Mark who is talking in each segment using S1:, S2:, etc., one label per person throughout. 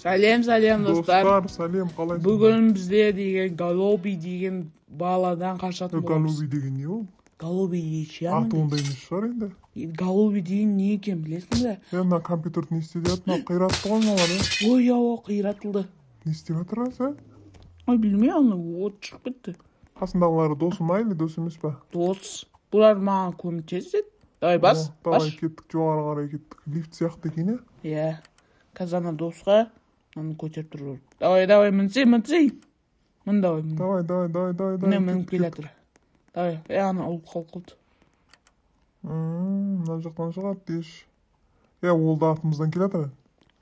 S1: Сәлем, сәлем, достар.
S2: Достар, сәлем, қалайсыңдар?
S1: Бүгін бізде деген Голоби деген баладан қашатын боламыз.
S2: Голуби деген не ол?
S1: Голоби деген
S2: Аты ондай емес шығар енді.
S1: Голоби деген не екенін білесің бе?
S2: Е, мына компьютерді не істеп жатыр? Мына қиратты ғой мыналар, е.
S1: Ой, ауа, қиратылды.
S2: Не істеп жатыр өзі?
S1: Ой, білмеймін, ана от шығып кетті.
S2: Қасындағылары досы ма или дос емес па?
S1: Дос. Бұлар маған көмектеседі. Давай, бас,
S2: О, давай,
S1: бас.
S2: Кеттік, жоғары қарай кеттік. Лифт сияқты екен, иә?
S1: Иә. Қазір ана досқа мынаны көтеріп тұру керек. Давай, давай, мінсей, мінсей. Мін, давай, мін.
S2: Давай, давай, давай, давай,
S1: Міне,
S2: давай.
S1: мініп
S2: Кеттік,
S1: келе
S2: кеттік.
S1: жатыр. Давай, е, ана ұлып қалып қалды.
S2: Мына жақтан шығады деш. Е, ол да артымыздан келе жатыр.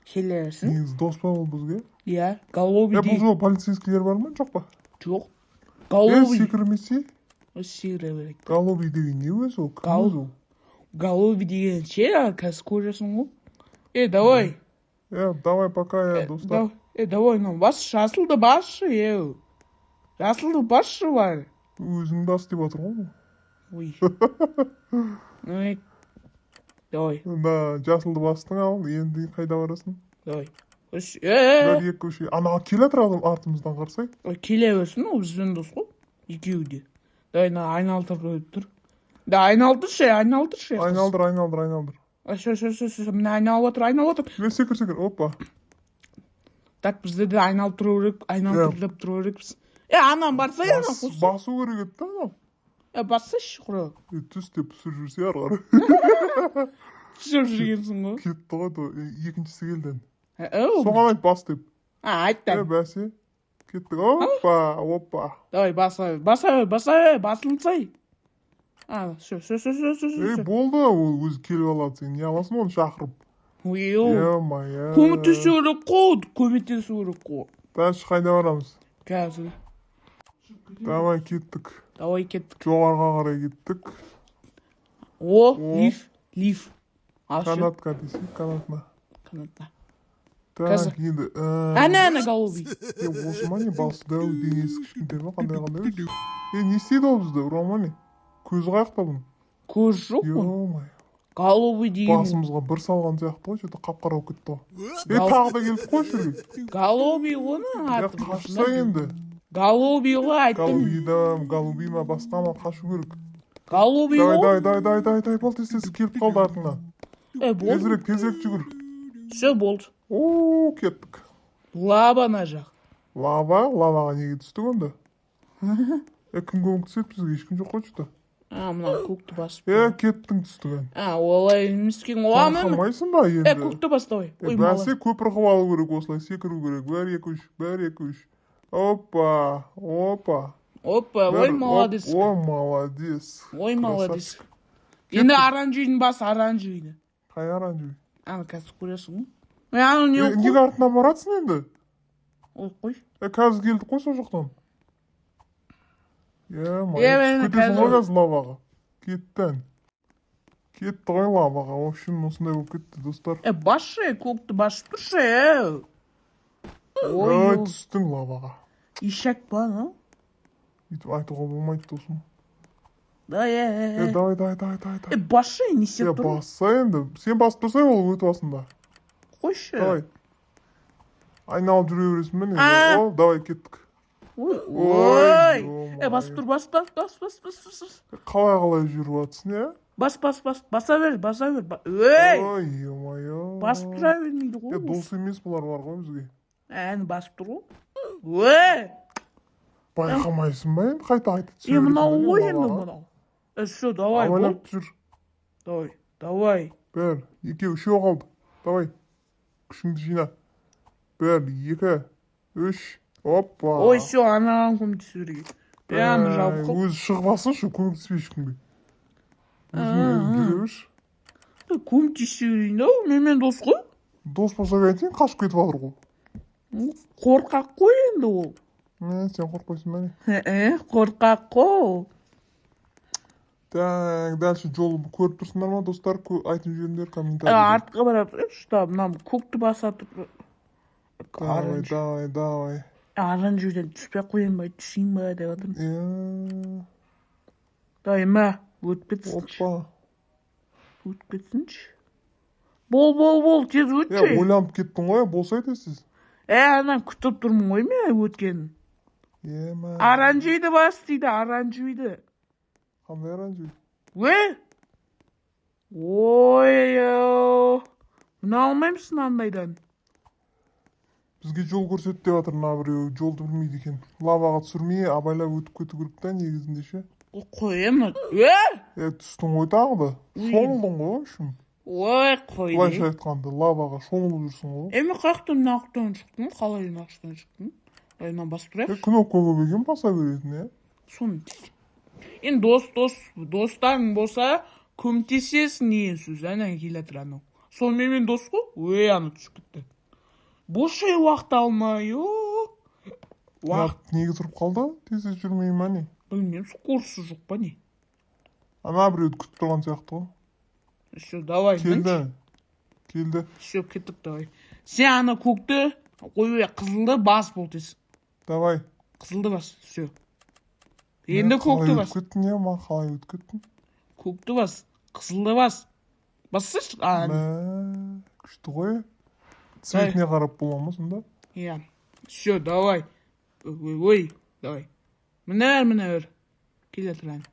S1: Келе берсін.
S2: Негізі дос па ол бізге?
S1: Иә, Голоби
S2: Е, бұл
S1: деген.
S2: жолы полицейскийлер бар ма, жоқ па?
S1: Жоқ.
S2: Е,
S1: Голоби.
S2: секірмесе?
S1: Секіре береді.
S2: Голуби деген не өзі ол? Кім өзі ол?
S1: Голоби деген ше, қазір көресің ғой. Е, давай.
S2: Е, давай, пока, е, достар.
S1: Е, давай, мынаны бас, жасылды басшы, е. Жасылды басшы бар.
S2: Өзің бас деп отыр ғой бұл.
S1: Ой. Ой. Давай,
S2: Да, жасылды бастың, ал енді қайда барасың?
S1: Давай. Үш, е, е,
S2: Бір, екі, үш. Ана келе жатыр адам артымыздан, қарасай.
S1: Е, келе берсін, ол бізден дос қой. Екеуі де. Давай, мына айналдырып қойып тұр. Да, айналдыршы, айналдыршы. Қыз.
S2: Айналдыр, айналдыр, айналдыр.
S1: Все, все, все, все, міне, айналып отыр, айналып отыр.
S2: Е, секір, секір, опа.
S1: Так, бізде де айналып тұру керек, айналдырып тұру керекпіз. Е, анан барса, ана қосса.
S2: Басу керек еді да анау.
S1: Е, бассайшы, құры.
S2: Е, түс деп түсіріп жүрсе ары қарай.
S1: Түсіріп жүргенсің ғой.
S2: Кетті ғой, екіншісі келді енді.
S1: Е, оу.
S2: Соған айт, бас деп.
S1: А, айтты.
S2: Е, бәсе. Кеттік, опа, опа.
S1: Давай, баса бер, баса бер, баса бер, басылсай. А, все, все, все, все, все,
S2: Ей,
S1: все.
S2: болды, ол өзі келіп алады, сен не аласың оны шақырып?
S1: Ой,
S2: Е-мое.
S1: көмектесу керек қой, көмектесу керек қой.
S2: Дальше қайда барамыз?
S1: Қазір.
S2: Давай, кеттік.
S1: Давай, кеттік.
S2: Жоғарыға қарай кеттік.
S1: О,
S2: О.
S1: Лифт, лифт. Ал, все,
S2: Канатка десек, канатына.
S1: Канатта.
S2: Так,
S1: Қазір.
S2: енді
S1: Әне, әне, голуби.
S2: Е, осы ма, не, басы дәу, денесі кішкентай ма, қандай, қандай өзі? Е, не істейді ол бізді, ұра ма, не? Көзі қаяқта бұның?
S1: Көз жоқ қой.
S2: Е-мое.
S1: Голуби деген.
S2: Басымызға бір салған сияқты ғой, что-то қап қара болып кетті ғой. Е, тағы да келдік қой жерге.
S1: Голуби ғой
S2: Е,
S1: аты.
S2: қашса енді.
S1: Голуби ғой, айттым.
S2: Голуби да, голуби ма, басқа ма, қашу керек.
S1: Голуби
S2: Давай,
S1: ғой.
S2: давай, давай, давай, давай, давай, бол, тез, тез, келіп қалды артыңнан.
S1: Е, болды.
S2: Тезірек, тезірек жүгір.
S1: Все, болды.
S2: О, кеттік.
S1: Лава ана жақ.
S2: Лава, лаваға неге түстік онда? Е, кім көмектеседі бізге? Ешкім жоқ қой что-то.
S1: А, мына көкті басып.
S2: Е, кеттің, түстік ән.
S1: А, олай емес екен ғой. А, міне.
S2: Байқамайсың ба
S1: Е,
S2: енді?
S1: көкті бас, давай.
S2: Е,
S1: Ой,
S2: бәсе, көпір қылып алу керек, осылай секіру керек. Бір, екі, үш, бір, екі, үш. Опа, опа.
S1: Опа, ой,
S2: Бір, оп,
S1: молодец.
S2: О, молодец.
S1: Ой, молодец.
S2: Красавчик.
S1: Енді оранжевыйын бас, оранжевыйны.
S2: Қай оранжевый?
S1: Ана қазір көресің ғой. Е, анау не?
S2: Е, неге артынан баратсың енді?
S1: Ой, қой.
S2: Е, қазір келдік қой сол жақтан. Е,
S1: Е, мен
S2: түсіп кетесің ғой
S1: қазір-
S2: қазір лаваға. Кетті ән. Кетті ғой лаваға. В общем, осындай болып кетті, достар.
S1: Е, басшы, е, көкті басып тұршы, е.
S2: Ой,
S1: Ой,
S2: түстің лаваға.
S1: Ишак па, анау?
S2: Өйтіп айтуға болмайды, досым.
S1: Да, е, е,
S2: Е,
S1: е.
S2: давай, давай, давай, давай,
S1: Е,
S2: давай.
S1: басшы, не
S2: Е,
S1: істеп тұр?
S2: басса енді. Сен басып тұрсаң, ол өтіп алсын да.
S1: Қойшы.
S2: Давай. Айналып жүре бересің бе, не?
S1: А.
S2: О, давай, кеттік.
S1: Ой,
S2: Ой,
S1: ой. Е, басып тұр, бас, бас, бас, бас, бас, бас, бас.
S2: Қалай, қалай жүріп жатсың, е?
S1: Бас, бас, бас, баса бер, баса бер. Ей!
S2: Ой, е-мое.
S1: Басып тұра бермейді
S2: Е,
S1: ғой.
S2: дос емес бұлар бар ғой бізге.
S1: Әні басып тұр ғой. Ой!
S2: Байқамайсың ба енді, қайта қайта түсе
S1: Е, мынау
S2: бересің ба
S1: ғой
S2: не
S1: енді
S2: лаваға?
S1: мынау. Е, все, давай, бол.
S2: Абайлап жүр.
S1: Давай, давай.
S2: Бір, екеу, үшеу қалды. Давай. Күшіңді жина. Бір, екі, үш. Опа.
S1: Ой, все, анаған көмектесу керек. Е, аны жабық қыл.
S2: Өзі шығып алсыншы, көмектеспей ешкімге. Өзің өзің жүре берші.
S1: Е, көмектесе берейін да, менімен дос қой.
S2: Дос болса қайтейін, қашып кетіп жатыр ғой.
S1: Қорқақ қой енді ол.
S2: Е, сен қорықпайсың ба, не?
S1: Е, қорқақ қой ол.
S2: Так, дальше жол көріп тұрсыңдар ма, достар? Айтып жіберіңдер
S1: Е,
S2: комментарийде.
S1: артқа барады, что, мына көкті басады.
S2: Давай, давай, давай.
S1: Оранжевыйден түспей ақ қояйын ба, түсейін ба деп жатырмын.
S2: Е,
S1: Давай, мә, өтіп кетсінші.
S2: Опа.
S1: Өтіп кетсінші. Бол, бол, бол, тез
S2: Е,
S1: өтші.
S2: ойланып кеттің ғой, болса айтасыз.
S1: Ана күтіп тұрмын ғой мен өткенін.
S2: Ема.
S1: Оранжевыйды бас дейді, оранжевыйды.
S2: Қандай оранжевый?
S1: Ө? Ой, мына алмаймысың андайдан?
S2: Бізге жол көрсет деп жатыр мына біреу, жолды білмейді екен. Лаваға түсірмей, абайлап өтіп кету керек та негізінде ше.
S1: Қоямын. Е?
S2: Е, түстің ғой тағы да. Шомылдың ғой, в общем.
S1: Ой, қой.
S2: Былайша айтқанда, лаваға шомылып жүрсің ғой.
S1: Е, мен қаяқтан мына жақтан шықтым? Қалай мына жақтан шықтым? Давай мынаны басып
S2: Е,
S1: тұрайықшы.
S2: Кнопка көп екен баса беретін, е.
S1: Соны. Енді достарың болса, көмектесесің деген сөз. Ана келе жатыр анау. Сонымен мен дос қой. Ой, ана түсіп кетті. Бос жай уақыт алмай, о. Уақыт
S2: Неге тұрып қалды? Тез тез жүрмей ма не?
S1: Білмеймін, скорости жоқ па не?
S2: Ана біреуді күтіп тұрған сияқты ғой.
S1: Все, давай.
S2: Келді. Келді.
S1: Все, кеттік, давай. Сен ана көкті, ой, қызылды бас, бол тез.
S2: Давай.
S1: Қызылды бас, все. Енді
S2: Қалай
S1: көкті
S2: өтіп
S1: бас.
S2: кеттің, е, ма, қалай өтіп кеттің?
S1: Көкті бас, қызылды бас. Бассайшы. А,
S2: Мә, күшті ғой. Цветіне қарап бола ма сонда?
S1: Иә. Все, давай. Ой, ой, давай. Міне бер, міне бер. Келе жатыр әне.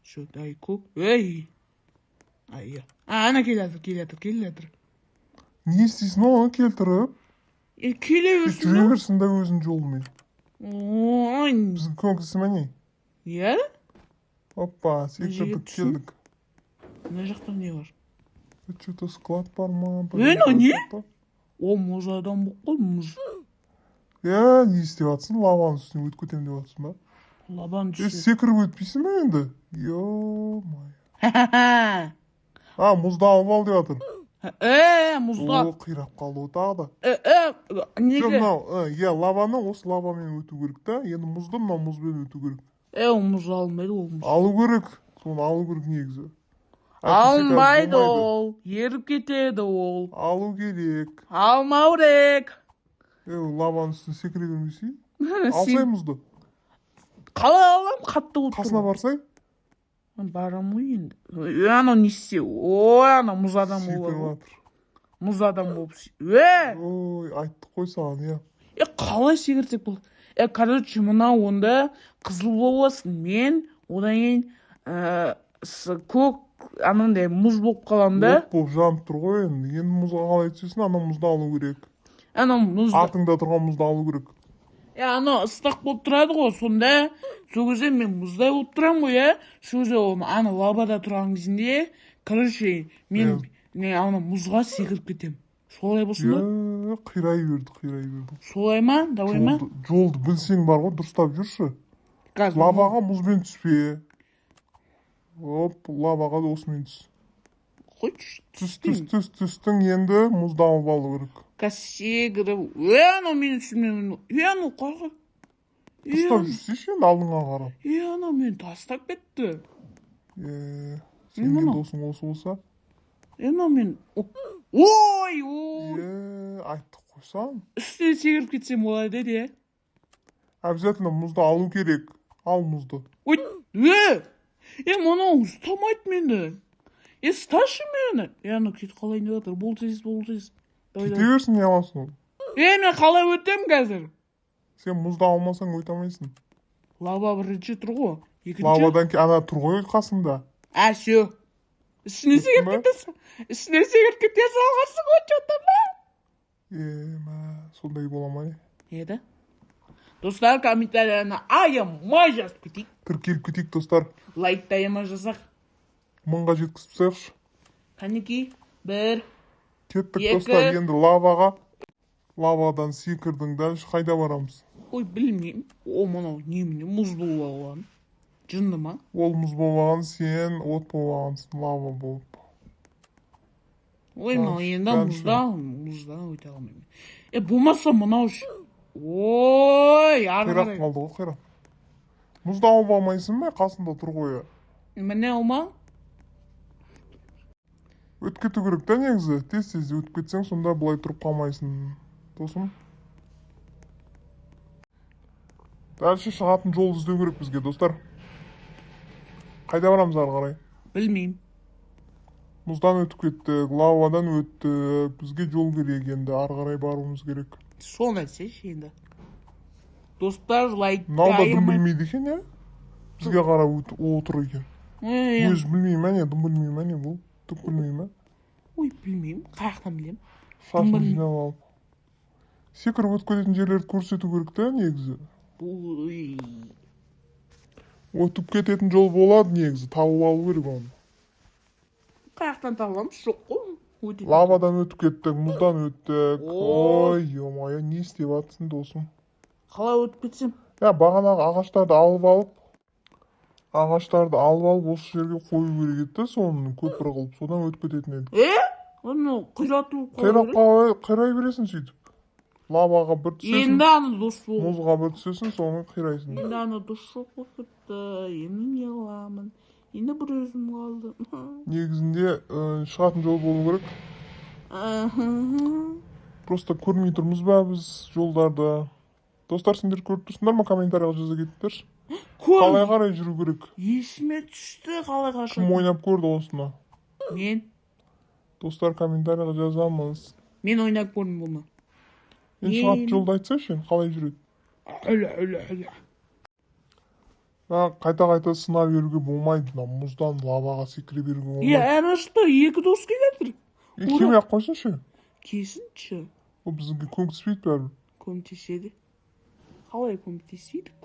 S1: Все, давай, көк. Ей. Ай, иә. А, ана келе жатыр, келе жатыр, келе жатыр.
S2: Не істейсің оны келтіріп?
S1: Е, келе берсін.
S2: Жүре берсін да өзінің жолымен.
S1: Ой,
S2: Біздің көмектесе ме не?
S1: Иә?
S2: Опа,
S1: жерге
S2: секірдік,
S1: түссін.
S2: келдік.
S1: Мына жақта не бар?
S2: Че-то склад бар ма?
S1: Е, мынау не? О, мұз адам болып қалды, мұз.
S2: Е, не істеп жатсың? Лаваның үстіне өтіп кетемін деп жатсың ба?
S1: Лаваның
S2: Е,
S1: үстіне.
S2: секіріп өтпейсің бе енді? Ё-моё. А, мұзды алып ал деп жатыр.
S1: Е, мұзда.
S2: О, қирап қалды ғой тағы да.
S1: Е, е,
S2: Жоқ,
S1: неге?
S2: мынау, иә, лаваны осы лавамен өту керек та. Енді мұзды мынау мұзбен өту керек.
S1: Е, ол мұз алынбайды, ол мұз.
S2: Алу керек. Соны алу керек негізі. Әйтпесе
S1: Алынбайды
S2: қазір болмайды.
S1: ол. Еріп кетеді ол.
S2: Алу керек.
S1: Алмау керек.
S2: Е, лаваның үстіне секіре бермесей. Алсай мұзды.
S1: Қалай аламын, қатты болып тұр.
S2: Қасына барсай.
S1: Барамын ғой енді. Е, анау не істе? Ой, анау мұз адам
S2: Секіріп
S1: болып.
S2: жатыр.
S1: Мұз адам болып. Е!
S2: Ой, айттық қой саған, иә.
S1: Е, қалай секірсек бұл? Е, короче, мынау онда қызыл боласың. Мен одан кейін көк анандай мұз болып қаламын да.
S2: От болып жанып тұр ғой енді. Енді мұзға қалай түсесің? Анау мұзды алу керек.
S1: Анау мұзды.
S2: Артыңда тұрған мұзды алу керек.
S1: Е, анау ыстық болып тұрады ғой, сонда сол кезде мен мұздай болып тұрамын ғой, иә. Сол кезде ол ана лавада тұрған кезінде, короче, мен не ана мұзға секіріп кетемін. Солай болсын ба?
S2: Е, қирай берді, қирай берді.
S1: Солай ма? Давай ма?
S2: Жолды білсең бар ғой, дұрыстап жүрші.
S1: Қазір
S2: Лаваға мұзбен түспе. Оп, лаваға да осымен түс.
S1: Қойшы.
S2: Түс, түс, түс, түстің, енді мұзды алып алу керек.
S1: Қазір секіріп. Е, анау менің үстімнен. Е, анау қарға. Е,
S2: Дұрыстап жүрсейші енді алдыңа қарап.
S1: е, анау мені тастап кетті.
S2: Е,
S1: Не
S2: сенген
S1: мынау?
S2: досың осы болса.
S1: Е, мынау мен. Ой, ой.
S2: Е, айттық қой саған.
S1: Үстінен секіріп кетсем болады еді, иә.
S2: Обязательно мұзды алу керек. Ал мұзды.
S1: Ой, е! Е, мынау ұстамайды мені. Е, ұсташы мені. Е, анау кетіп қалайын деп жатыр. Бол тез, бол тез. Давай,
S2: Кете
S1: давай.
S2: берсін, не аласың ол.
S1: Е, мен қалай өтемін қазір?
S2: Сен мұзды алмасаң өте алмайсың.
S1: Лава бірінші тұр ғой. Екінші.
S2: Лавадан ана тұр ғой қасында.
S1: А, все. Үстіне секіріп
S2: ба?
S1: кетесің. Үстіне секіріп кете салғансың ғой, че-то ма?
S2: Е, мә, сондай бола ма не?
S1: Еді. Достар, комментарияны аямай жазып кетейік.
S2: Тіркеліп кетейік, достар.
S1: Лайк та аямай жазсақ.
S2: 1000-ға жеткізіп тастайықшы.
S1: Қанекей, бір.
S2: Кеттік,
S1: Екі.
S2: достар, енді лаваға. Лавадан секірдің, дальше қайда барамыз?
S1: Ой, білмеймін. О, мынау немене мұз болып алған. Жынды ма?
S2: Ол мұз болмаған, сен от болғансың, лава болып.
S1: Ой, мынау
S2: Дальше,
S1: енді
S2: дальше.
S1: мұздан өте алмаймын. Е, болмаса мынау Ой, ары
S2: Қирап
S1: қарай.
S2: қалды ғой, қирап. Мұзды алып алмайсың ба? Қасында тұр ғой.
S1: Міне алма.
S2: Өтіп кету керек та негізі. Тез-тез өтіп кетсең, сонда былай тұрып қалмайсың, досым. Дальше шығатын жол іздеу керек бізге, достар. Қайда барамыз ары қарай?
S1: Білмеймін.
S2: Мұздан өтіп кеттік, лавадан өттік. Бізге жол керек енді, ары қарай баруымыз керек.
S1: Соны айтсайшы енді. Достар, лайк
S2: Мынау да дым
S1: аямай.
S2: білмейді екен, иә, бізге қарап отыр екен.
S1: Ей,
S2: Өзі білмей ма, не дым білмей ма, не бұл түк білмей ма?
S1: Ой, білмеймін, қай жақтан білемін.
S2: Шашын
S1: Білмеймін.
S2: жинап алып, секіріп өтіп кететін жерлерді көрсету керек та негізі.
S1: Ой.
S2: Өтіп кететін жол болады негізі, тауып алу керек оны.
S1: Қай жақтан табыламыз? Жоқ қой. Өтетін.
S2: Лавадан өтіп кеттік, мұздан өттік.
S1: Ой.
S2: Ой, ё-моё, не істеп жатырсың, досым?
S1: Қалай өтіп кетсем?
S2: Я, бағанағы ағаштарды алып алып осы жерге қою керек еді да, соны көпір қылып, содан өтіп кететін едік.
S1: Е? Оны қирату
S2: Қирап қалай, қирай бересің сөйтіп. Лаваға бір түсесің,
S1: Енді ана дос бол.
S2: мұзға бір түсесің, соны қирайсың.
S1: Енді ана дос жоқ болып кетті. Енді не қыламын? Енді бір өзім қалдым.
S2: Негізінде шығатын жол болу керек. Просто көрмей тұрмыз ба біз жолдарды? Достар, сендер көріп тұрсыңдар ма? Комментарийға жаза кетіңдерші. Қалай
S1: Көр.
S2: қарай жүру керек?
S1: Есіме түсті қалай
S2: Кім
S1: қашады.
S2: ойнап көрді осыны?
S1: Мен.
S2: Достар, комментарийға жазамыз.
S1: Мен ойнап көрдім бұны.
S2: Енді шығатын жолды айтсайшы, енді қалай жүреді?
S1: Әлі, әлі, әлі.
S2: Мына қайта қайта сына беруге болмайды, мына мұздан лаваға секіре беруге
S1: Е,
S2: болмайды.
S1: ана жақта екі дос келе жатыр.
S2: Е, келмей ақ қойсыншы.
S1: Келсінші.
S2: Ол бізге көмектеспейді бәрібір.
S1: Көмектеседі. Қалай көмектеспейді?